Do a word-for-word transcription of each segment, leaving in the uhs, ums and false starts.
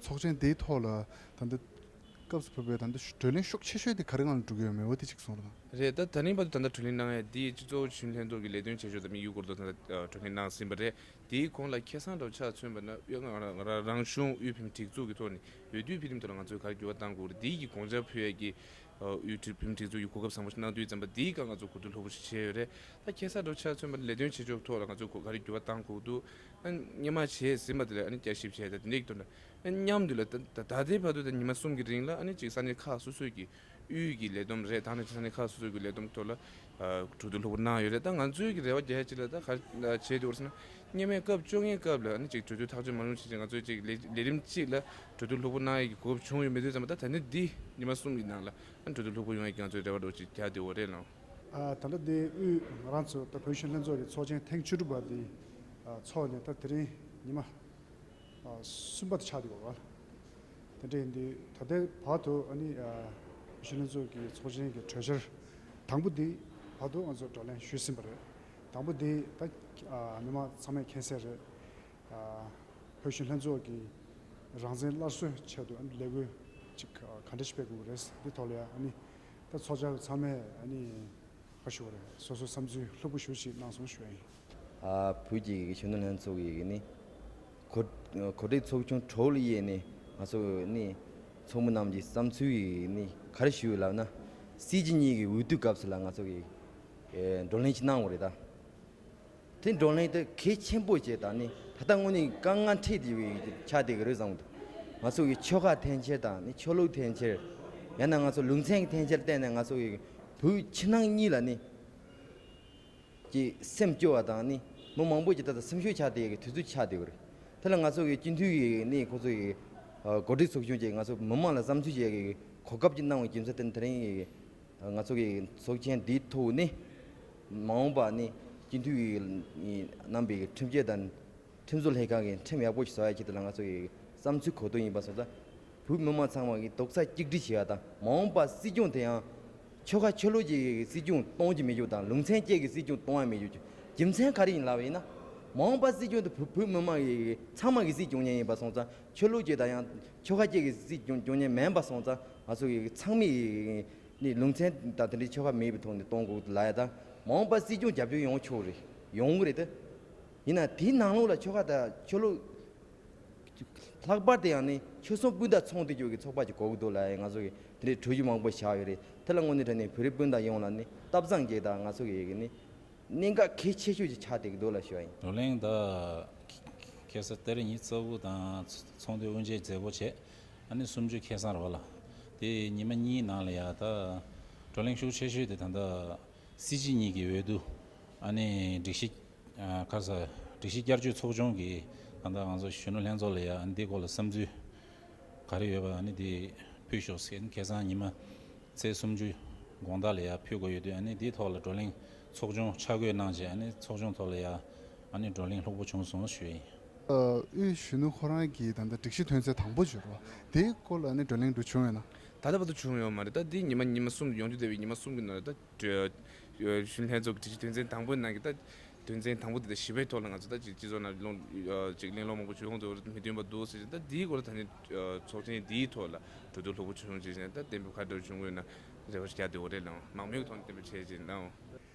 ཚོགས་ཆེན་འདིའི་ཐོག་ལ་ད་ལྟ་སྐབས་སུ་བབས་པའི་ད་ལྟ་བགྲོ་གླེང་ཤུགས་ཆེ་ཤོས་དེ་ག་རེ་སྒང་ལ་འགྲོ་གི་ཡོད་མེད་འོ་དེ་གཅིག་གསུངས་རོགས་གནང་། རེད། ད་ད་རིང་བར་དུ་ད་ལྟ་བགྲོ་གླེང་གནང་ཡ་འདི་སྤྱི་ཚོགས་གཞོན་ནུ་ལྷན་ཚོགས་ཀྱི་ལས་དོན་བྱེད་ཕྱོགས་དང་དམིགས་ཡུལ་སྐོར་དུ་ད་ལྟ་བགྲོ་གླེང་གནང་ཟིན་པ་རེད། དེའི་གོང་ལ་ཁེ་བཟང་འདྲ་བོ་ཆ་མཚོན་པ་ན་ང་རང་རང་གཞུང་དབུས་འཕེལ་རིམ་སྒྲིག་འཛུགས་ཀྱི་ཐོག་ནས་འོས་བསྡུའི་འཕེལ་རིམ་ཐོག་ལ་ང་ཚོས་ག་རེ་འགྱུར་བ་གཏང་དགོས་རེད། འདི་གི་དགོངས་འཆར་ཕུལ་ཡ་གི་དབུས་འཕེལ་རིམ་སྒྲིག་འཛུགས་ཀྱི་གོ་སྐབས་བཟང་པོ་ཞིག་གནང་དུས་ཙམ་པ་འདིའི་སྒང་ང་ཚོ་གོ་བསྡུར་ལྷུག་པོ་ཞིག་བྱས་ཡོད་རེད། ད་ཁེ་བཟང་འདྲ་བོ་ཆ་མཚོན་པ་ན་ལས་དོན་བྱེད་ཕྱོགས་ཐོག་ལ་ང་ཚོས་ག་རེ་འགྱུར་བ་གཏང་དགོས་འདུག་སྔོན་མ་བྱས་ཟིན་པ་དེ་ལ་ཨ་ནི་བསྐྱར་ཞིབ་བྱས་ད་དེ་འདྲའི་དོན་དུ་མཉམ་དུ་ལ་ད་ད་ལྟའི་བར་དུ་ད་ཉི་མ་གསུམ་གྱི་རིང་ལ་ཨ་ནི་ཅིག་ས་གནས་ཁག་སོ་སོའི་གི་དབུས་ཀྱི་ལས་བསྡོམས་རེད། ད་ནི་ས་གནས་ཁག་སོ་སོའི་གི་ལས་བསྡོམས་ཐོག་ལ་གྲོས་བསྡུར་ལྷུག་པོ་གནང་ཡོད་རེད། ད་ང་ཚོའི་གི་རེ་བ་རྒྱག་ཡ་ཅིག་ལ་ད་ག་བྱས་འདུག་ཟེར་ན། སྔོན་མའི་སྐབས་བཅོ་ལྔའི་སྐབས་ལ་ཨ་ནི་ཅིག་གྲོས་བསྡུར་ཐག་གཅོད་མ་ལོན་ཕྱིན་ཅིག་ང་ཚོའི་ཅིག་ལས་ལས་རིམ་གཅིག་ལ་གྲོས་བསྡུར་ལྷུག་པོ་གནང་ཡ་གི་གོ་སྐབས་བྱུང་ཡོད་མེད་དུས་ཙམ་པ་ད་ད་ནི་འདི་ཉི་མ་གསུམ་གྱི་ནང་ལ་ཨ་ནི་གྲོས་བསྡུར་ལྷུག་པོ་ཡོང་ཡ་གི་ང་ཚོའི་རེ་བ་འདྲ་བོ་ཅིག་རྒྱག་བསྡད་ཡོད་རེད་ལགས། ཨ། ད་ལྟ་འདི་དབུས་ང་རང་ཚོ་ད་བོད་གཞོན་ལྷན་ཚོགས་ཀྱི་ཚོགས་ཆེན་ཐེངས་བཅུ་དྲུག་པ་འདི་ཨ་ཚོགས་ནས་ད་དེ་རིང་ཉི་མ་ཨ་གསུམ་པ་དེ་ཆགས་བསྡད་ཡོད་རེད། དེ་འདྲ་ཡིན་དུས་ད་ལྟའི་བར་དུ་ཨ་ནི་ཨ་བོད་གཞོན་ལྷན་ཚོགས་ཀྱི་ཚོགས་ཆེན་གྱི་གྲོས་འཆར་དང་པོ་འདི་བར་དུ་ང་ཚོ་བགྲོ་གླེང་ཞུས་ཟིན་པ་རེད། དང་པོ་འདི་ད་ཨ་མི་མང་ཚང་མས་མཁྱེན་གསལ་རེད། ཨ་བོད་གཞོན་ལྷན་ཚོགས་ཀྱི་རང་བཙན་སླར་གསོའི་ཆེད་དུ་ཨ་ནི་ལས་འགུལ་ཅིག་ཨ་ག་འདྲ་ཞིག་སྤེལ་དགོས་ཀྱི་རེད། འདི་ཐོག་ལ་ཡང་ཨ་ནི་ད་ཚོགས་བཅར་བ་ཚང་མས་ཨ་ནི་ག་ཞུ་བ་རེད། སོ་སོའི་བསམ་ཚུལ་ལྷུག་པོ་ཞེ་པོ་ཅིག་གནང་སོང་ཞུ་ཡ་ཡིན། ཨ་བོད་ཀྱི་གཞོན་ནུ་ལྷན་ཚོགས་ཀྱི་ནི་གོ་གོ་སྒྲིག་ཚོགས་ཆུང་གྲོགས་ལ་ཡས་ནི་ང་ཚོ་ནི་ཚོགས་མི་རྣམས་ཀྱི་བསམ་ཚུལ་ཡིས་ནི་ག་རེ་ཞུ་ཡོད་ལབ་ན། སྲིད་སྤྱི་གཉིས་ཀྱི་འོས་བསྡུ་སྐབས་སུ་ལ་ང་ཚོ་གི་ཨེ་བགྲོ་གླེང་ཅིག་གནང་བ་རེད་ད། དེ་བགྲོ་གླེང་དེ་གལ་ཆེན་པོ་བྱས་དང་ནི་ད་ལྟ་དངོས་གནས་དཀའ་ངལ་འཕྲད་དེ་བའི་ཆགས་བསྡད་ཀྱི་རེད་བསམ་གི་འདུག་ང་ཚོ་གི་ཆོལ་ཁ་འཐེན་འཁྱེར་དང་ནི་ཆོས་ལུགས་འཐེན་འཁྱེར། ཡང་ན་ང་ཚོ་ལུང་ཚན་གྱི་འཐེན་འཁྱེར་བརྟེན་ནས་ང་ཚོ་གི་བོད་ཕྱི་ནང་གཉིས་ལ་ནི་ཀྱི་སེམས་སྐྱོ་བ་དང་ནི་མི་མང་པོ་ཅིག་ད་ལྟ་སེམས་ཤུགས་ཆག་དེ་གི་དུས་ཚོད་ཆགས་དེ་གི་རེད། དེ་ལ་ང་ཚོ་གི་སྤྱི་འཐུས་ཀྱི་ནི་ཁོ་ཚོ་གི་ཨ་གོ་སྒྲིག་ཚོགས་ཆུང་གིས་ང་ཚོ་མི་མང་ལ་བསམ་ཚུལ་བྱེད་ཀྱི་གོ་སྐབས་ཅིག་གནང་བའི་རྒྱུ་མཚན་དེ་དེ་རིང་གི་ང་ཚོ་གི་ཚོགས་ཆེན་འདིའི་ཐོག་ནི་མ་འོངས་པ་ནི་སྤྱི་འཐུས་ཀྱི་རྣམ་པའི་ཁྲིམས་བཅད་དང་། ཁྲིམས་བཟོ་ལྷན་ཁང་གི་ཁྲིམས་ཡག་པོ་ཞིག་བཟོ་ཡ་ཆེད་དུ་ལ་ང་ཚོ་གི་བསམ་ཚུལ་གོ་དོན་ཡིན་པ་སོང་ཙང་། བོད་མི་མང་ཚང་མ་གི་རྡོག་རྩ་གཅིག་སྒྲིལ་བྱེད་ཡ་དང་མ་འོངས་པ་སྲིད་སྐྱོང་དེ་ཡང་ཆོལ་ཁ་ཆོས་ལུགས་ཀྱི་སྲིད་སྐྱོང་གཏོང་རྒྱུ་མེད་རྒྱུ་དང་ལུང་ཚན་བཅས་ཀྱི་སྲིད་སྐྱོང་གཏོང་ཡ་མེད་རྒྱུ། རྒྱུ་མཚན་ག་རེ་ཡིན་ལབ་པ་ཡིན་ན། མ་འོངས་པ་སྲིད་སྐྱོང་དེ་བོད་བོད་མི་མང་གི་ཚང་མ་གི་སྲིད་སྐྱོང་མཁན་ཡིན་པ་སོང་ཙང་ཆོས་ལུགས་ཀྱི་དང་ཡང་ཆོལ་ཁ་བཅས་ཀྱི་སྲིད་སྐྱོང་སྐྱོང་མཁན་མིན་པ་སོང་ཙང་ང་ཚོ་གི་ཚང་མས་ནི་ལུང་ཚན་དང་དེ་འདྲའི་ཆོལ་ཁ་མེད་པའི་ཐོག་ནས་གཏོང་དགོས་ལབ་ཡ་དང་མ་འོངས་པ་སྲིད་སྐྱོང་རྒྱབ་སྐྱོར་ཡོང་ཆོག་རེད་ཡོང་གི་རེད་དེ། ཡིན་ན་དེའི་ནང་ལོགས་ལ་ཆོལ་ཁ་དང་ཆོས་ལུགས། ལྷག་པར་དུ་ཡང་ནི་ཆོལ་གསུམ་སྤུན་ཟླ་ཚོགས་འདུ་རྒྱུ་གི་ཚོགས་པ་ཅིག་དགོས་ཀྱི་འདུག་ལབ་ཡ་ང་ཚོ་གི་དེ་འདྲའི་གྲོས་གཞི་མང་པོ་བཞག་ཡོད་རེད། དེ་ལ་དངོས་གནས་དྲང་གནས་བོད་རིགས་སྤུན་ཟླ་ཡོངས་ལ་ནི་སྟབས་བཟང་གི་དང་ང་ཚོ་གི་ཡི་གེ་ནི་གནད་འགག་གལ་ཆེ་ཤོས་ཅིག་ཆགས་བསྡད་ཀྱི་འདུག་ལ་ཞུ་བ་ཡིན། བགྲོ་གླེང་ད་ཁ་སང་ཏ་རིག་ཉི་ཤུ་རྩ་དགུ་དང་ཚོགས་འདུའི་དབུ་འབྱེད་མཛད་སྒོ་བྱས། ཨ་ནི་གསུམ་བཅུ་ཁ་སང་རེད་བ་ལ། དེ་ཉི་མ་གཉིས་ནང་ལ་ཡ་ད་བགྲོ་གླེང་ཤུགས་ཆེ་ཤོས་དེ་ད་ལྟ་སྲིད་སྤྱི་གཉིས་ཀྱི་འོས་བསྡུ། ཨ་ནི་སྒྲིག་གཞི། ཨ་ག་རེ་ཟེར། སྒྲིག་གཞི་བསྐྱར་བཅོས་ཚོགས་ཆུང་གིས་ད་ལྟ་ང་ཚོ་གཞོན་ནུ་ལྷན་ཚོགས་ལ་ཡ་ཨ་ནི་འདི་སྐོར་ལ་བསམ་ཚུལ་ག་རེ་ཡོད་པ་ཨ་ནི་འདི་ཕུལ་ཤོག་ཟེར། ཁ་སང་ཉི་མ་ཚེས་སུམ་ཅུ་དགོང་དག་ལ་ཡ་ཕུལ་དགོས་ཡོད་དུས་ཨ་ནི་འདིའི་ཐོག་ལ་བགྲོ་གླེང་ཚོགས་ཆུང་ཆ་བགོས་གནང་རྗེས་ཨ་ནི་ཚོགས་ཆུང་ཐོག་ལ་ཡ་ཨ་ནི་བགྲོ་གླེང་ལྷུག་པོ་བྱུང་སོང་ཞུ་ཡིན། ཨ་དབུས་གཞོན་ནུ་ཁོ་རང་གིས་ད་ལྟ་སྒྲིག་གཞི་དོན་ཚན་དང་པོ་བརྗོད་རོགས། དེའི་སྐོར་ལ་ཨ་ནི་བགྲོ་གླེང་འགྲོ་བྱུང་ཡོད་ན། ད་ལྟ་བར་དུ་བྱུང་ཡོད་མ་རེད། ད་འདི་ཉི་མ་ཉི་མ་གསུམ་ཡོང་རྒྱུ་བསྡད་པའི་ཉི་མ་གསུམ་གྱི་ནང་ལ་ད། གཞོན་ལྷན་ཚོགས་ཀྱི་སྒྲིག་གཞི་དོན་ཚན་དང་པོའི་ནང་གི་ད་དོན་ཚན་དང་པོ་དེ་དང་བཞི་པའི་ཐོག་ལ་ང་ཚོ་ད་ཅིག་སྤྱི་ཚོགས་ནང་ལོང་ཅིག་གླེང་སློང་མང་པོ་བྱུང་འདུག་མི་མཐུན་པ་འདུག་ཟེར་ཅིག་ད་འདིའི་སྐོར་ད་ནི་ཚོགས་ཆེན་འདིའི་ཐོག་ལ་གྲོས་བསྡུར་ལྷུག་པོ་བྱུང་ཅིག་ད་གཏན་འབེབས་ག་འདྲ་བྱུང་དགོས་ན་རེ་བ་ཞིག་རྒྱག་བསྡད་ཡོད་རེད་ལགས། མང་མོས་ཀྱི་ཐོག་ནས་གཏན་འབེབས་བྱས་ཅིག་གནང་།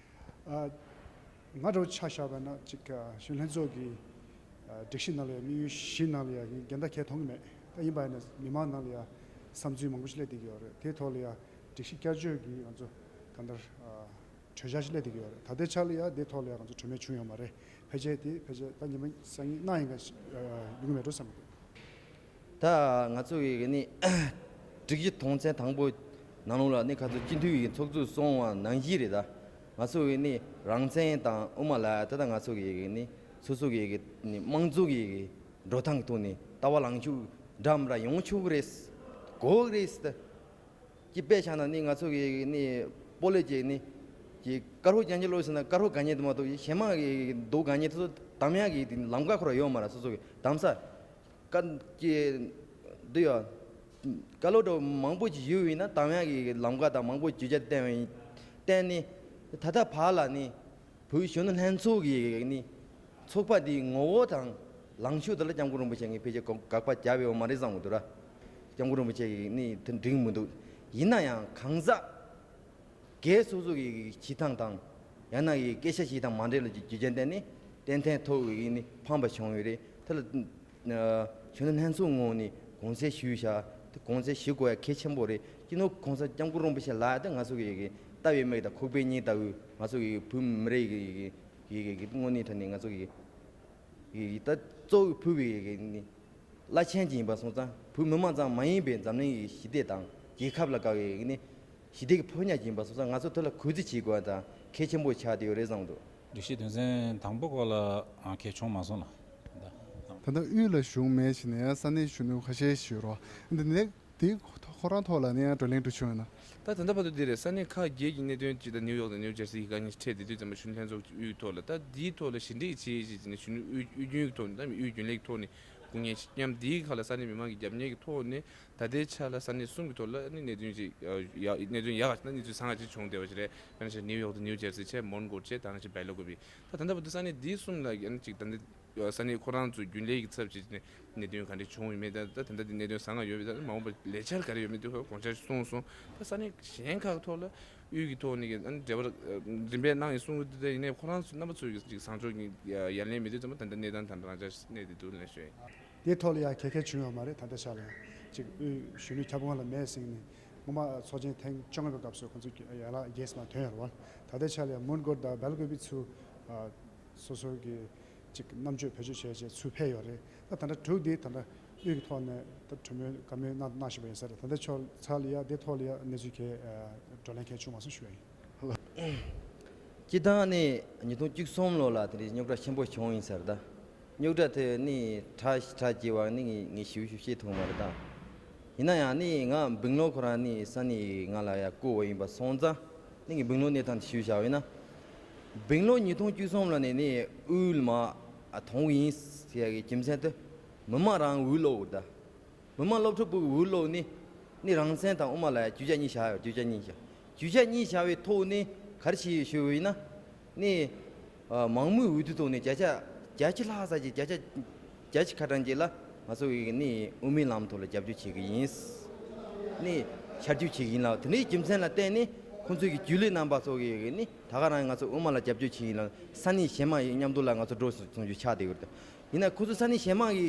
ཨ། ང་འདྲ་བོ་ཆ་བཞག་པ་ན་ཅིག་གཞོན་ལྷན་ཚོགས་ཀྱི་སྒྲིག་གཞི་ནང་ལ་ཡང་དམིགས་ཡུལ་བཞི་ནང་ལ་ཡང་འགལ་ཟླ་གང་ཡང་མཐོང་གི་མེད། ད་ཡིན་པ་ཡིན་ན་མི་མང་ནང་ལ་ཡང་བསམ་ཚུལ་མང་པོ་ཞིག་སླེབས་བསྡད་ཀྱི་ཡོད་རེད། དེའི་ཐོག་ལ་ཡང་སྒྲིག་གཞི་བསྐྱར་བཅོས་ཀྱི་ང་ཚོ་གང་ལྟར་གྲོས་འཆར་ཞིག་སླེབས་བསྡད་ཀྱི་ཡོད་རེད། ད་ལྟའི་ཆ་ལ་ཡང་དེའི་ཐོག་ལ་ཡང་ང་ཚོ་གྲོས་མོལ་བྱུང་ཡོད་མ་རེད། ཕལ་ཆེར་དེ་ཕལ་ཆེར་ད་ཉི་མ་སང་ཉིན་གནང་ཡིན་ག་ཡོང་གི་མེད་འགྲོ་བསམ་གི་འདུག་ད་ང་ཚོ་གི་ནི་སྒྲིག་གཞི་དོན་ཚན་དང་པོ་ནང་ལོགས་ལ་ནི་ཁ་ཚོ་སྤྱི་འཐུས་ཀྱི་ཚོགས་གཙོས་གསུངས་པ་ནང་བཞིན་རེད། ད་ང་ཚོ་གི་ནི་རང་བཙན་དང་དབུ་མ་ལ་ད་ལྟ་ང་ཚོ་གི་ནི་སོ་སོ་གི་ནི་དམངས་གཙོ་གི་འགྲོ་སྟངས་ཀྱི་ཐོག་ནས་ལྟ་བ་ལངས་ཕྱོགས་འདྲ་མི་འདྲ་ཡོང་ཆོག་གི་རེད། དགོས་ཀྱི་རེད། ད་ཅི་དཔེ་བཞག་ན་ནི་ང་ཚོ་གི་ནི་སྤོ་ལོ་བྱས་ནི་ཀྱི་དཀར་པོ་རྒྱག་མཁན་ལོས་ཟེར་ན་དཀར་པོ་དགའ་མཁན་དེ་མ་གཏོགས་གཞན་མ་གི་སྡུག་དགའ་མཁན་དེ་ཚོ་གདམ་ཡག་གི་ལམ་ཀ་ཁོ་རང་ཡོད་མ་རེད། སོ་སོ་གི་གདམ་ས། ཀ་ཀྱི་འདི་ཡོད། ཀ་ལོ་འདྲ་བོ་མང་པོ་ཅིག་ཡོད་ཡིན་ན་གདམ་ཡག་གི་ལམ་ཀ་དང་མང་པོ་བརྗོད་བྱ་བསྟན་བསྟན་ནི། ད་ལྟ་བར་ལ་ནི་བོད་གཞོན་ནུ་ལྷན་ཚོགས་ཀྱི་ནི་ཚོགས་པ་འདིའི་ངོ་བོ་དང་ ལངས་ཕྱོགས་དེ་ལ་སྐྱབས་མགོན་རིན་པོ་ཆེ་ངས་ཕལ་ཆེར་དགག་པ་བརྒྱབ་ཡོད་མ་རེད་བསམ་གྱི་འདུག་ར། སྐྱབས་མགོན་རིན་པོ་ཆེ་གིས་ནི་དེ་འགྲིག་མི་འདུག་ཡིན་ན་ཡང་གང་ཟག་སྒེར་སོ་སོ་གི་བྱེད་སྟངས་དང་། ཡང་ན་ཡི་སྐད་ཆ་བྱེད་སྟངས་མ་འདྲེས་ལ་རྒྱུ་རྐྱེན་བརྟེན་ནས་ཏན་ཏན་ཐོག་གི་ནི་ཕངས་པ་བྱུང་ཡོད་རེད། དེ་ལ་གཞོན་ནུ་ལྷན་ཚོགས་ངོས་ནས་དགོངས་སེལ་ཞུས་བཞག་དེ་དགོངས་སེལ་ཞུ་དགོས་ཡ་གལ་ཆེན་པོ་རེད། སྤྱི་ནོར་གོང་ས་སྐྱབས་མགོན་རིན་པོ་ཆེ་ལགས་དེ་ང་ཚོ་གི་ལྟ་བའི་མིག་དང་ཁོག་པའི་སྙིང་ལྟ་བུའི་ང་ཚོ་གི་བོད་མི་རིགས་ཀྱི་ངོས་ནས་ད་ནི་ང་ཚོ་གི་ད་གཙོ་བོ་བོད་པའི་ནི་བླ་ཆེན་ཅིག་ཡིན་པ་སོང་ཙང་བོད་མི་མང་ཙམ་མ་ཡིན་པའི་འཛམ་གླིང་གི་ཞི་བདེ་དང་རྒྱལ་ཁབ་ལ་དགའ་བའི་ནི་ཞི་བདེ་གི་ཕོ་ཉ་ཅིག་ཡིན་པ་སོང་ཙང་ང་ཚོ་དེ་ལ་གུས་བརྩི་བྱེད་དགོས་པ་དང་གལ་ཆེན་པོ་ཆགས་བསྡད་ཡོད་རེད་བསམ་འདུག་སྒྲིག་གཞི་དོན་ཚན་དང་པོ་སྐོར་ལ་གལ་བྱུང་མ་སོང་ལ། ད་ལྟ་དབུས་ལ་བཞུགས་མེད་བྱས་ནས་ས་གནས་གཞོན་ནུ་ཁ་ཤས་ཤིག་ཡོད་རེད་བ། འདི་ནས་དེ་ཁོ་རང་ཐོག་ལ་ནས་བགྲོ་གླེང་འགྲོ་བྱུང་ཡོད་ན། ད་ད་ལྟ་བར་དུ་འདི་རེད། ས་གནས་ཁག་བརྒྱད་ཀྱི་གནད་དོན་ཅིག་ད་ནིའུ་ཡོག་དང་ནིའུ་ཇར་སི་གི་དཀའ་ངལ་འཕྲད་དེ་དུས་ཙམ་པ་གཞོན་ནུ་ལྷན་ཚོགས་དབུས་ཐོག་ལ་ད་འདིའི་ཐོག་ལ་ཞི་འགྲིག་བྱེད་ཅིག་ནས་གཞོན་ནུ་དབུས་དབུས་རྒྱུན་གྱི་ཐོག་ནས་ད་དབུས་རྒྱུན་ལས་ཀྱི་ཐོག་ནས་སྐུ་ངལ་མཉམ་འདིའི་ཁ་ལ་ས་གནས་མི་མང་གི་རྒྱབ་གཉེར་གྱི་ཐོག་ནས་ད་ལྟའི་ཆ་ལ་ས་གནས་གསུམ་གྱི་ཐོག་ལ་ནི་གནད་དོན་ཅིག་ཡ་གནད་དོན་ཡག་ག་ཅིག་ད་གནས་ཚུལ་བཟང་ག་ཅིག་བྱུང་བསྡད་པ་ཞིག་རེད། དཔེར་ན་ཆ་ནིའུ་ཡོག་དང་ནིའུ་ཇར་སི་བྱས་མོན་གྷོ་བྱས་ད་ནང་བཞིན་བེ་ལ་ཀོ་བི་ད་ད་ལྟ་བར་དུ་ས་གནས་འདིའི་གསུམ་ལ་ཡང་ཅིག་ད་ལྟ། ས་གནས་ཁོ་རང་ཚོའི་རྒྱུན་ལས་ཀྱི་ཚབ་བྱས་ནས་གནད་དོན་ག་འདྲ་བྱུང་ཡོད་མེད་དང་ད་ད་ལྟ་དེ་གནད་དོན་བཟང་ང་ཡོད་མེད་དང་མ་འོངས་པ་ལས་འཆར་ག་རེ་ཡོད་མེད་དེ་ཁོ་དགོངས་འཆར་གསུངས་སོང་། ད་ས་གནས་གཞན་ཁག་ཐོག་ལ་དབུས་ཀྱི་ཐོག་ནས་ཀྱི་འབྲེལ་བ་རིམ་པས་གནང་ཡིན་གསུངས་ཡོད་དེ་ཡིན་ནའི་ཁོ་རང་ཚོ་རྣམ་པ་ཚོས་ཀྱི་ཅིག་བཟང་ཕྱོགས་ཀྱི་ཡ་ལན་མེད་དུས་ཙམ་པ་ད་ལྟ་གནས་སྟངས་ད་ལྟ་རང་འཇགས་གནས་བསྡད་འདུག་ལན་ཞུ་ཡིན། དེའི་ཐོག་ལ་ཡང་གལ་འགངས་བྱུང་ཡོད་མ་རེད། ད་ལྟའི་ཆ་ལ་ཡང་ཅིག་དབུས་གཞོན་ནུ་ཁྱབ་ཁོངས་ལ་མེད་ཟེར་ནས་སྔོན་མ་ཚོགས་ཆེན་ཐེངས་བཅོ་ལྔ་པའི་སྐབས་སུ་ཁོ་ཚོ་ཡ་ལ་རྒྱས་སུ་མ་ཐོན་ཡོད་རེད་བ། ད་ལྟའི་ཆ་ལ་ཡང་མོན་གྷོ་དང་བེལ་ཀོ་བི་ཚུ་སོ་སོ་གི་ཅིག་རྣམ་དཔྱོད་བེད་སྤྱོད་བྱས་བྱས་ཚུར་ཕེབས་ཡོད་རེད། ད་ད་ལྟ་འབྲུག་འདི་ད་ལྟ་དབུས་ཀྱི་ཐོག་ནས་ད་གྲོས་མོལ་བཀའ་མོལ་གནང་གནང་བཞིན་པ་ཡིན་ས་རེད། ད་ལྟ་ཕྱོགས་ཚ་ལ་ཡ་དེ་ཐོག་ལ་ཡ་གནས་ཚུལ་གལ་བགྲོ་གླེང་གལ་བྱུང་མ་སོང་ཞུ་བ་ཡིན། སྤྱི་བཏང་ནས་ཉིས་སྟོང་བཅུ་གསུམ་ལོ་ལ་དེ་རིང་རྙོག་དྲ་ཆེན་པོ་བྱུང་ཡིན་ས་རེད་ད། རྙོག་དྲ་དེ་ནི་ཁྲ་ཁྲ་སྐྱེ་བ་ནི་ངས་ངས་ཞིབ་ཞིབ་བཤད་ཐུབ་མ་རེད་ད། ཡིན་ན་ཡང་ནི་ང་སྦིང་ལོ་ཁོ་རང་ནི་ས་ནི་ང་ལ་ཡ་བསྐོ་བ་ཡིན་པ་སོང་ཙང་། ནི་ངས་སྦིང་ལོ་གནས་སྟངས་དེ་ཞུས་བཞག་ཡིན་ན། སྦིང་ལོ་ཉིས་སྟོང་བཅུ་གསུམ་ལ་ནི་ནི་དབུས་མ་ཐོང་ཡིན་ཟེར་ཡ་གི་རྒྱུ་མཚན་དེ་མི་མང་རང་འུ་ལོ་འུ་ད། མི་མང་སློབ་ཕྲུག་པོའི་འུ་ལོ་ནི་ནི་རང་བཙན་དང་དབུ་མ་ལ་ཡ་རྒྱུ་ཆ་གཉིས་བཞག་ཡོད། རྒྱུ་ཆ་གཉིས་བཞག་རྒྱུ་ཆ་གཉིས་བཞག་པའི་ཐོག་ནི་ག་རེ་བྱས་ཡོད་ཞུས་པ་ཡིན་ན། ནི་མང་མོས་འོས་བསྡུ་ཐོག་ནས་བརྒྱ་ཆ་བརྒྱད་ཅུ་ལྷག་ཙམ་གྱི་བརྒྱ་ཆ་བརྒྱད་ཅུ་ཁ་གྲངས་ཅིག་ལ་ང་ཚོ་གིས་ནི་དབུ་མའི་ལམ་ཐོག་ལ་རྒྱབ་སྐྱོར་བྱེད་ཀྱི་ཡིན། ནི་ཆ་རྒྱུས་བྱེད་ཀྱི་ཡིན་ལ་དེ་ནས་རྒྱུ་མཚན་ལ་བརྟེན་ནས་ཁོང་ཚོས་ཀྱི་རྒྱུན་ལས་རྣམ་པ་ཚོ་གིས་ནི་ད་ག་རང་ང་ཚོ་དབུ་མ་ལ་རྒྱབ་སྐྱོར་བྱེད་ཀྱི་ཡིན་ལ་ས་གནས་གཞན་མ་ཡི་མཉམ་དུ་ལ་ང་ཚོ་འགྲོ་སོང་རྒྱུ་ཆགས་བསྡད་ཡོད་རེད། ཡིན་ན་ཁོ་ཚོ་ས་གནས་གཞན་མ་གི་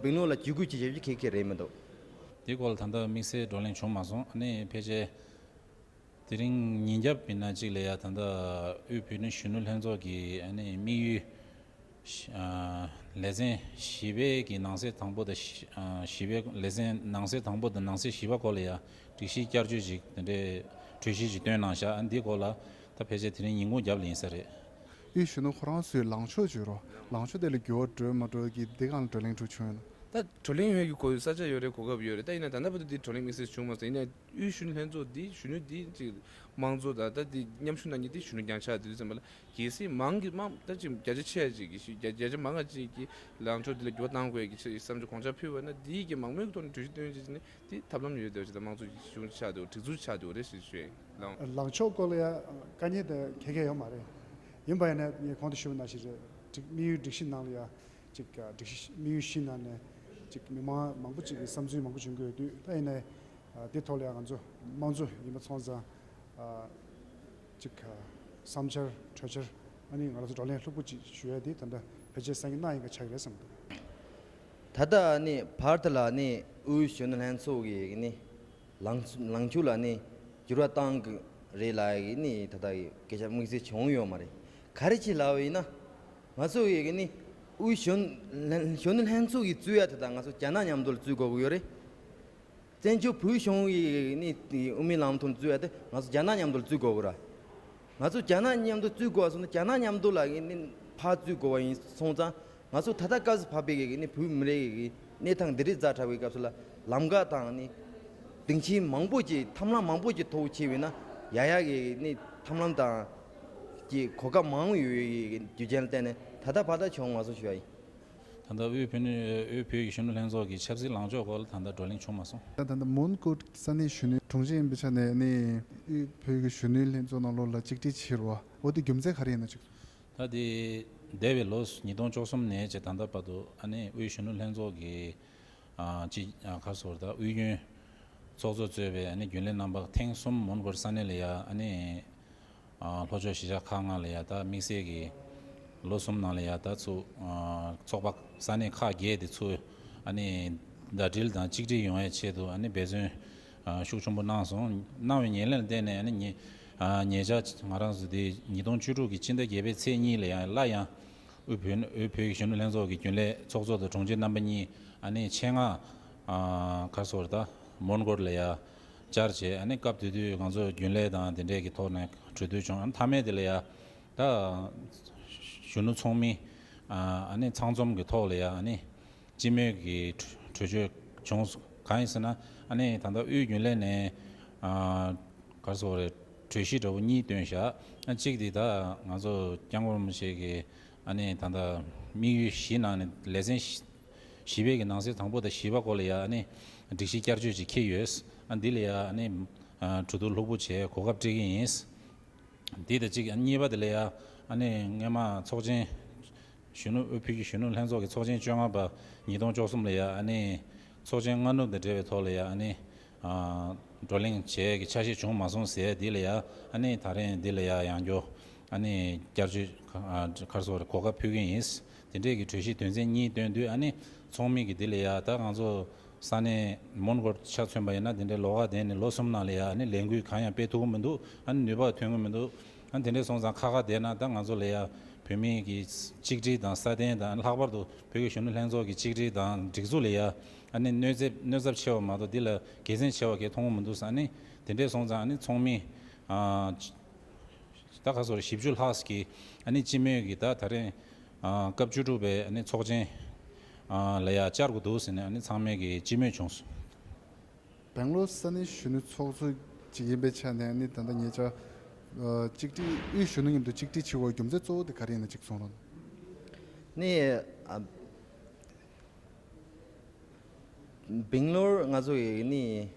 སྦིང་ལོ་ལ་བརྒྱུད་སྐུལ་བྱེད་བྱེད་རྒྱུ་གལ་གལ་རེད་མི་འདུག་དེའི་སྐོར་ལ་ད་ལྟ་དམིགས་བསལ་བགྲོ་གླེང་བྱུང་མ་སོང་། ཨ་ནི་ཕལ་ཆེར་དེ་རིང་ཉིན་རྒྱབ་ཡིན་ན་གཅིག་ལ་ཡ་ད་ལྟ་དབུས་བོད་མི་གཞོན་ནུ་ལྷན་ཚོགས་ཀྱི་ཨ་ནི་དམིགས་ཡུལ་ལེ་ཚན་བཞི་པའི་གི་ནང་གསེས་དང་པོ་དང་བཞི་པའི་ལེ་ཚན་ནང་གསེས་དང་པོ་དང་ནང་གསེས་བཞི་པ་སྐོར་ལ་ཡ་སྒྲིག་གཞི་བསྐྱར་བཅོས་ཅིག་དེ་འདྲའི་གྲོས་གཞི་ཅིག་བཏོན་གནང་བཞག་ཨ་ནི་འདིའི་སྐོར་ལ་ད་ཕལ་ཆེར་དེ་རིང་ཉིན་གུང་རྒྱབ་ལ་ཡིན་ས་རེད། དབུས་གཞོན་ནུ་ཁོ་རང་ཚོའི་ལངས་ཕྱོགས་བརྗོད་རོགས། ལངས་ཕྱོགས་དེ་ལ་འགྱུར་བ་འགྲོ་མ་འགྲོ་གི་འདི་སྒང་ལ་བགྲོ་གླེང་འགྲོ་བྱུང་ཡོད་ན། ད་བགྲོ་གླེང་ཡོད་ཀྱི་གོ་ས་ཆ་ཡོད་རེད། གོ་སྐབས་ཡོད་རེད། ད་ཡིན་ན་ད་ལྟ་བར་དུ་འདི་བགྲོ་གླེང་དམིགས་བསལ་བྱུང་མ་སོང་། ཡིན་ན་དབུས་གཞོན་ནུ་ལྷན་ཚོགས་འདི་གཞོན་ནུ་འདི་ཅིག་དམངས་གཙོ་དང་ད་འདི་མཉམ་ཞུགས་གནང་མཁན་འདི་གཞོན་ནུ་རྐྱང་ཆགས་དེ་དུས་ཙམ་པ་ལ་གལ་སྲིད་མང་གི་དམངས་ད་ཅིག་བརྒྱ་ཆ་ཆེ་ཅིག་གི་བརྒྱ་བརྒྱ་ཆ་མང་ང་ཅིག་གི་ལངས་ཕྱོགས་འདི་ལ་འགྱུར་བ་གཏང་དགོས་ཀྱི་ཆེད་བསམ་ཚུལ་དགོངས་འཆར་ཕུལ་བ་ན་འདི་གི་མང་མོས་ཀྱི་ཐོག་ནས་གྲོས་གཞི་བཏོན་ཅིག་ནི་འདི་ཐབས་ལམ་ཡོད་དེ་ཅིག་དང་དམངས་གཙོ་གི་གཞུང་ཆགས་འདུག་སྒྲིག་འཛུགས་ཆགས་འདུག་རེད་ཞེས་ཞུས་ལངས། ལངས་ཕྱོགས་སྐོར་ལ་ཡ་དཀའ་ངལ་དེ་ཁྱད་ཁྱད་ཡོད་མ་རེད། ཡིན་པ་ཡིན་ན་ངས་གོང་དུ་ཞུས་པ་ནང་བཞིན་རེད། སྒྲིག་དམིགས་ཡུལ་སྒྲིག་གཞི་ནང་ལ་ཡ། ཅིག་སྒྲིག་གཞི་དམིགས་ཡུལ་བཞི་ནང་ནས་ཅིག་མི་མང་མང་པོ་ཅིག་གི་བསམ་ཚུལ་མང་པོ་བྱུང་གི་ཡོད་དུས་ད་ཡིན་ནའི་དེ་ཐོག་ལ་ཡང་ང་ཚོ་དམངས་གཙོ་ཡིན་པ་སོང་ཙང་ཅིག་བསམ་འཆར་གྲོས་འཆར་ཨ་ནི་ང་རང་ཚོ་བགྲོ་གླེང་ལྷུག་པོ་ཅིག་ཞུ་ཡ་དེ་ད་ལྟ་ཕལ་ཆེར་སང་ཉིན་གནངས་ཉིན་ག་ཆགས་ཀྱི་རེད་བསམ་འདུག་ད་ལྟ་ནི་བར་དུ་ལ་ནི་དབུས་གཞོན་ནུ་ལྷན་ཚོགས་ཀྱི་ནི། ལངས་ལངས་ཕྱོགས་ལ་ནི་འགྱུར་བ་བཏང་གི་རེད་ལབ་ཀྱི་ནི་ད་ལྟ་གི་སྐད་ཆ་དམིགས་བསལ་བྱུང་ཡོད་མ་རེད། ག་རེ་བྱས་ལབ་པ་ཡིན་ན། ང་ཚོ་གི་ནི་དབུས་གཞོན་ལྷན་གཞོན་ནུ་ལྷན་ཚོགས་ཀྱི་རྩོད་ཡ་དེ་དག་ང་ཚོ་རྒྱ་ནག་མཉམ་དུ་ལ་རྩོད་དགོས་ཀྱི་ཡོད་རེད། བཙན་བྱོལ་བོད་གཞུང་གི་ནི་དབུ་མའི་ལམ་ཐོག་ནས་རྩོད་ཡ་དེ་ང་ཚོ་རྒྱ་ནག་མཉམ་དུ་ལ་རྩོད་དགོས་ཀྱི་རེད། ང་ཚོ་རྒྱ་ནག་མཉམ་དུ་རྩོད་དགོས་པ་སོང་ན་རྒྱ་ནག་མཉམ་དུ་ལ་ནི་ཕར་རྩོད་དགོས་པ་ཡིན་སོང་ཙང་། ང་ཚོ་ད་ལྟ་སྐབས་སུ་བབས་པའི་གི་ནི་བོད་མི་རིགས་ཀྱི་གནས་སྟངས་འདི་རིགས་ཛ་དྲག་པའི་སྐབས་སུ་ལ་ལམ་ཁ་དང་ནི་སྡིངས་ཆའི་མང་པོ་ཅིག་ཐབས་ལམ་མང་པོ་ཅིག་ཐོག་ཕྱེ་བས་ན་ཡ་ཡ་གི་ནི་ཐབས་ལམ་དང་གི་གོ་སྐབས་མང་ཡོད་ཡོད་ཀྱི་རྒྱུ་རྐྱེན་ལ་བརྟེན་ནས་ད་ལྟ་བར་ཐག་བྱུང་མ་སོང་ཞུ་བ་ཡིན། ད་ལྟ་དབུས་བོད་ནི་དབུས་བོད་ཀྱི་གཞོན་ནུ་ལྷན་ཚོགས་ཀྱི་ཆབ་སྲིད་ལངས་ཕྱོགས་སྐོར་ལ་ད་ལྟ་བགྲོ་གླེང་བྱུང་མ་སོང་། ད་ད་ལྟ་མོན་གྷོ་ས་གནས་གཞོན་ནུའི་དྲུང་ཆེ་ཡིན་པའི་ཆ་ནས་ནི་དབུས་བོད་ཀྱི་གཞོན་ནུའི་ལྷན་ཚོགས་ནང་ལོགས་ལ་གཅིག་སྒྲིལ་བྱེད་རོགས་འོ་དེ་རྒྱུ་མཚན་ག་རེ་ཡིན་ན་ཅིག་ད་དེ་ འདས་པའི་ལོ་ཉིས་སྟོང་བཅུ་གསུམ་ནས་བྱས་ད་ལྟ་བར་དུ་ཨ་ནི་དབུས་གཞོན་ནུ་ལྷན་ཚོགས་ཀྱི་ཨ་ཅི་ཨ་ག་རེ་ཟེར་ད་དབུས་རྒྱུན་ཚོགས་གཙོ་གཙོས་པའི་ཨ་ནི་རྒྱུན་ལས་རྣམ་པ་ཐེངས་གསུམ་མོན་གྷོ་ས་གནས་ལ་ཡ་ཨ་ནི་ཨ་ལྷོ་ཕྱོགས་གཞིས་ཆགས་ཁག་ལྔ་ལ་ཡ་ད་དམིགས་བསལ་གྱི་ལོ་གསུམ་ནང་ལ་ཡ་ད་ཚུར་ཨ་ཚོགས་པ་ས་གནས་ཁག་བརྒྱད་དེ་ཚུར་ཨ་ནི་ཟླ་སྒྲིལ་དང་གཅིག་སྒྲིལ་ཡོང་བའི་ཆེད་དུ་ཨ་ནི་འབད་བརྩོན་ཨ་ཤུགས་ཆེན་པོ་གནང་སོང་། གནང་བའི་ཉེར་ལེན་ལ་བརྟེན་ནས་ཨ་ནི་ཉེ་ཨ་ཉེ་ཆར་ང་རང་ཚོ་དེ་ཉིས་སྟོང་བཅུ་དྲུག་གི་ཕྱི་ཟླ་བརྒྱད་པའི་ཚེས་གཉིས་ལ་ཡང་སླར་ཡང་དབུས་བོད་དབུས་བོད་ཀྱི་གཞོན་ནུ་ལྷན་ཚོགས་ཀྱི་རྒྱུན་ལས་ཚོགས་གཙོ་དང་དྲུང་ཆེ་རྣམ་པ་གཉིས་ཨ་ནི་ཆེད་མངགས་ཨ་ག་རེ་ཟེར་ད་མོན་གྷོ་ལ་ཡ་བཅར་བྱས། ཨ་ནི་སྐབས་དེ་དུས་ང་ཚོ་རྒྱུན་ལས་དང་དེ་འདྲས་ཀྱི་ཐོག་ནས་གྲོས་བསྡུར་བྱུང་། ཨ་ནི་མཐའ་མའི་དེ་ལ་ཡ་ད་གཞོན་ནུ་ཚོགས་མི་ཨ་ནི་ཚང་འཛོམས་ཀྱི་ཐོག་ལ་ཡ་ཨ་ནི་སྤྱི་མོས་ཀྱི་གྲོས་གྲོས་ཆོད་བྱུང་། གང་ཡིན་ཟེར་ན་ཨ་ནི་ད་ལྟ་དབུས་རྒྱུན་ལས་ནས་ཨ་ག་རེ་ཟེར་དགོས་རེད། གྲོས་གཞི་འདྲ་པོ་གཉིས་བཏོན་བཞག་ཨ་གཅིག་དེ་ད་ང་ཚོ་སྐྱབས་མགོན་རིན་པོ་ཆེ་གི་ཨ་ནི་ད་ལྟ་དམིགས་ཡུལ་བཞི་ནང་ནས་ལེ་ཚན་བཞི་བཞི་པའི་གི་ནང་གསེས་དང་པོ་དང་བཞི་པ་སྐོར་ལ་ཡ་ཨ་ནི་སྒྲིག་གཞི་བསྐྱར་བཅོས་ཅིག་འཁྱེར་ཡོད། ཨ་འདི་ལ་ཡ་ཨ་ནི་ཨ་གྲོས་བསྡུར་ལྷུག་པོ་བྱས་གོ་སྐབས་སྤྲད་ཀྱི་ཡིན། འདི་དང་གཅིག་གཉིས་པ་དེ་ལ་ཡ་ཨ་ནི་སྔོན་མ་ཚོགས་ཆེན་གཞོན་ནུ་དབུས་བོད་ཀྱི་གཞོན་ནུ་ལྷན་ཚོགས་ཀྱི་ཚོགས་ཆེན་བཅོ་ལྔ་པ་ཉིས་སྟོང་བཅུ་གསུམ་ལ་ཡ་ཨ་ནི་ཚོགས་ཆེན་སྔ་ནུབ་དང་འབྲེལ་བའི་ཐོག་ལ་ཡ་ཨ་ནི་ཨ་བགྲོ་གླེང་བྱས་ཀྱི་ཆ་ཤས་བྱུང་མ་སོང་ཟེར། འདི་ལ་ཡ་ཨ་ནི་ད་རེས་འདི་ལ་ཡ་ཡང་བསྐྱར་ཨ་ནི་བསྐྱར་བཅོས་ཨ་ག་རེ་ཟེར་དགོས་རེད། གོ་སྐབས་ཕུལ་གྱི་ཡིན། དེ་འདྲས་ཀྱི་གྲོས་གཞི་དོན་ཚན་གཉིས་བཏོན་དུས་ཨ་ནི་ཚོགས་མི་གིས་འདི་ལ་ཡ་ད་ང་ཚོ་ས་གནས་མོན་གྷོ་ཆ་མཚོན་པ་ཡིན་ན་དེ་འདྲའི་ལོགས་ཀ་བསྡད་ནས་ལོ་གསུམ་ནང་ལ་ཡ་ཨ་ནི་ལས་འགུལ་གང་ཡང་སྤེལ་ཐུབ་ཀྱི་མི་འདུག་ཨ་ནི་ནུས་པ་ཐོན་གྱི་མི་འདུག་ཨ་ནི་དེ་འདྲས་སོང་ཙང་ཁ་ཁ་བསྡད་ན་ད་ང་ཚོ་ལ་ཡ་བོད་མི་གི་གཅིག་སྒྲིལ་དང་སྲ་བརྟན་དང་ལྷག་པར་དུ་བོད་ཀྱི་གཞོན་ནུ་ལྷན་ཚོགས་ཀྱི་གཅིག་སྒྲིལ་དང་སྒྲིག་འཛུགས་ལ་ཡ་ཨ་ནི་གནོད་འཚེ་གནོད་ཚབས་ཆེ་བ་མ་གཏོགས་འདི་ལ་དགེ་མཚན་ཆེ་བ་གས་མཐོང་གི་མི་འདུག་ཨ་ནི་དེ་འདྲས་སོང་ཙང་ཨ་ནི་ཚོགས་མི་ཨ་ད་ག་ཚོད་རེད། བཞི་བཅུ་ལྷག་གིས་ཨ་ནི་སྤྱི་མོས་ཀྱི་ད་ད་རེས་ཨ་སྐབས་བཅུ་དྲུག་པའི་ཨ་ནི་ཚོགས་ཆེན་ཨ་ལ་ཡ་བཅར་དགོས་འདུག་ཟེར་ནས་ཨ་ནི་ཚང་མས་ཀྱི་སྤྱི་མོས་བྱུང་སོང་། སྦེང་ལོར་ས་གནས་གཞོན་ནུ་ཚོགས་གཙོ་ཅིག་ཡིན་པའི་ཆ་ནས་ནི་ད་ལྟ་ཉེ་ཆར་ཨ་གཅིག་སྒྲིལ་དབུས་གཞོན་ནུ་མཉམ་དུ་གཅིག་སྒྲིལ་བྱེད་དགོས་རྒྱུ་མཚན་གཙོ་བོ་དེ་ག་རེ་ཡིན་ན་ཅིག་གསུང་རོགས་གནང་། ནི་ཨ། སྦེང་ལོར་ང་ཚོ་ཡི་ནི་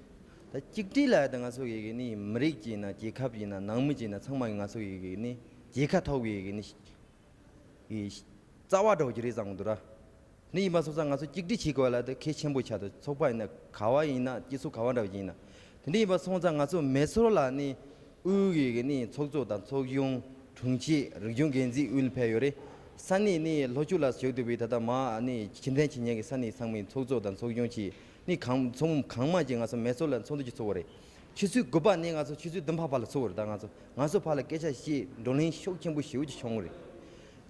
ད་གཅིག་སྒྲིལ་ལ་ད་ང་ཚོ་ཡི་ནི་མི་རིགས་ཀྱི་ན་རྒྱལ་ཁབ་ཀྱི་ན་ནང་མི་ཀྱི་ན་ཚང་མ་ང་ཚོ་ཡི་ནི་རྒྱལ་ཁ་ཐོབ་ཡི་ནི་ཡི་རྩ་བ་འདྲ་བོ་ཅིག་རེད་བསམ་གི་འདུག་ར། ནི་ཡིན་པ་སོང་ཙང་ང་ཚོ་གཅིག་སྒྲིལ་བྱེད་དགོས་ལ་ད་གལ་ཆེན་པོ་ཆགས་འདུག་ཚོགས་པ་ཡིན་ན་ག་བ་ཡིན་ན་སྤྱི་ཚོགས་ག་བ་འདྲ་བོ་ཅིག་ཡིན་ན། དེ་འདྲ་ཡིན་པ་སོང་ཙང་ང་ཚོ་མེ་སོར་ལ་ནི་དབུས་ཀྱི་ནི་ཚོགས་གཙོ་དང་ཚོགས་གཞོན། དྲུང་ཆེ། རིག་གཞུང་འགན་འཛིན་དབུས་ལ་ཕེབས་ཡོད་རེད། ས་གནས་ནི་ལྷོ་ཕྱོགས་ལ་བཞུགས་བསྡད་པའི་ད་ལྟ་མ་ནི་ཕྱིར་འཐེན་བྱེད་མཁན་གྱི་ས་གནས་ཚང་མའི་ཚོགས་གཙོ་དང་ཚོགས་གཞོན་གྱིས་ནི་གང་ཚོགས་མི་གང་མང་ཅིག་ང་ཚོ་མེ་སོར་ལ་ཚོགས་འདུ་ཅིག་ཚོགས་པ་རེད། ཆུ་ཚོད་དགུ་པ་ནས་ང་ཚོ་ཆུ་ཚོད་བདུན་པ་བར་ལ་ཚོགས་པ་རེད། ད་ང་ཚོ་ང་ཚོ་བར་ལ་སྐད་ཆ་བཤད་བགྲོ་གླེང་ཤུགས་ཆེན་པོ་ཞེ་པོ་ཅིག་བྱུང་བ་རེད།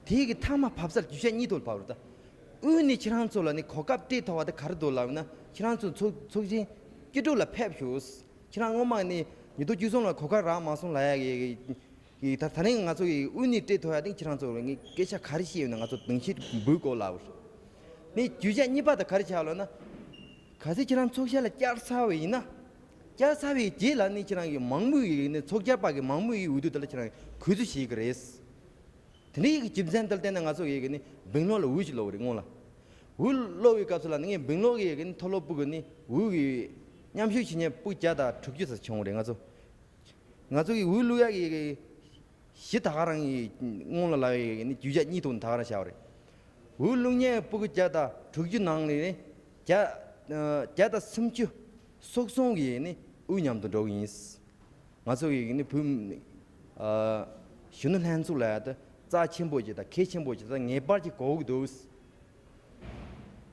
དེའི་གི་མཐའ་མ་བབས་ཚར་རྒྱུ་ཆ་གཉིས་ཐོག་ལ་བབས་རེད། ད་དབུས་ནས་ཁྱེད་རང་ཚོ་ལ་ནི་གོ་སྐབས་སྤྲད་ཐུབ་པ་དེ་ག་རེ་འདུག་ལབ་ན་ཁྱེད་རང་ཚོ་ཚོགས་ཚོགས་ཆེན་བཅུ་དྲུག་ལ་ཕེབས་ཤོག་ཁྱེད་རང་སྔོན་མ་ནི་ཉིས་སྟོང་བཅུ་གསུམ་ལ་གོ་སྐབས་རག་མ་སོང་ལབ་ཡ་གི་གི་ད་ད་རིང་ང་ཚོ་གི་དབུས་ནས་སྤྲད་ཐུབ་ཡ་དེ་ཁྱེད་རང་ཚོ་ངས་སྐད་ཆ་ག་རེ་བཤད་ཡོད་ན་ང་ཚོ་དང་ཤེས་འབུལ་དགོས་ལབ་པ་རེད། ནི་རྒྱུ་ཆ་གཉིས་པ་དེ་ག་རེ་ཆགས་ལབ་ན། གལ་སྲིད་ཁྱེད་རང་ཚོགས་ཞབས་ལ་བཅར་ཚར་བ་ཡིན་ན། བཅར་ཚར་བའི་རྗེས་ལ་ནི་ཁྱེད་རང་གི་མང་མོས་ཀྱི་ནི་ཚོགས་བཅར་པ་གི་མང་མོས་ཀྱི་འོས་བསྡུ་དེ་ལ་ཁྱེད་རང་གི་གུས་བརྩི་བྱེད་ཀྱི་རེད། དེ་འདྲའི་གི་རྒྱུ་མཚན་དེ་ལ་བརྟེན་ནས་ང་ཚོ་ཡི་གི་ནི་སྦེང་ལོར་ལ་འོས་ཤིག་སློག་པ་རེད་སྔོན་ལ། འོས་སློག་པའི་སྐབས་སུ་ལ་ནི་ངས་སྦེང་ལོར་གི་ཡི་གི་ནི་མཐོ་སློབ་སྤུ་གུ་ནི་འོས་གི་མཉམ་ཞུགས་བྱེད་མཁན་སྤུ་བརྒྱ་དང་དྲུག་ཅུ་ཙམ་བྱུང་བ་རེད། ང་ཚོ་ང་ཚོ་གི་འོས་བླུག་ཡ་གི་ཡི་གི་གཞི་ད་ག་རང་གི་སྔོན་ལ་ལབ་ཡི་གི་ནི་རྒྱུ་ཆ་གཉིས་ཐོག་ནས་ད་ག་རང་བཞག་པ་རེད། འོས་བླུག་མཁན་སྤུ་གུ་བརྒྱ་དང་དྲུག་ཅུ་ནང་ལས་ནི་བརྒྱ་བརྒྱ་དང་སུམ་ཅུ་སོ་གསུམ་གི་ནི་དབུས་མཉམ་དུ་འགྲོ་གི་ཡིན། ང་ཚོ་ཡི་ནི་བོད་ཨ་གཞོན་ནུ་ལྷན་ཚོགས་ལ་ཡ་ད་རྩ་ཆེན་པོ་ཅིག་དང་གལ་ཆེན་པོ་ཅིག་དང་ངེས་པར་གྱི་དགོས་ཀྱི་འདུག་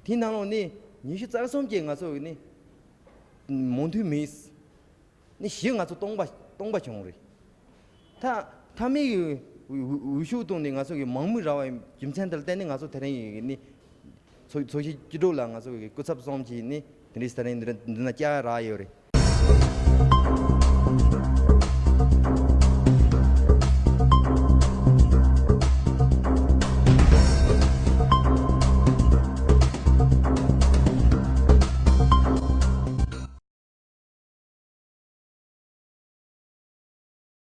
དེའི་ནང་ལོགས་ནི་ཉི་ཤུ་རྩ་གསུམ་ཅིག་ང་ཚོ་ཡི་ནི་མོས་མཐུན་མེད། ནི་གཞི་ང་ཚོ་སྟོང་པ་སྟོང་པ་བྱུང་རེད། ད་མཐའ་མའི་འོས་འོས་འོས་ཤོག་བཏོན་ནས་ང་ཚོ་གི་མང་མོས་རག་པའི་རྒྱུ་མཚན་དེ་ལ་བརྟེན་ནས་ང་ཚོ་དེ་རིང་ཡི་ནི་ཚོགས་ཚོགས་ཞིབ་བཅུ་དྲུག་ལ་ང་ཚོ་གི་སྐུ་ཚབ་གསུམ་གྱིས་ནི་དེ་རིང་དེ་རིང་འདི་འདི་ན་བཅར་རག་ཡོད་རེད།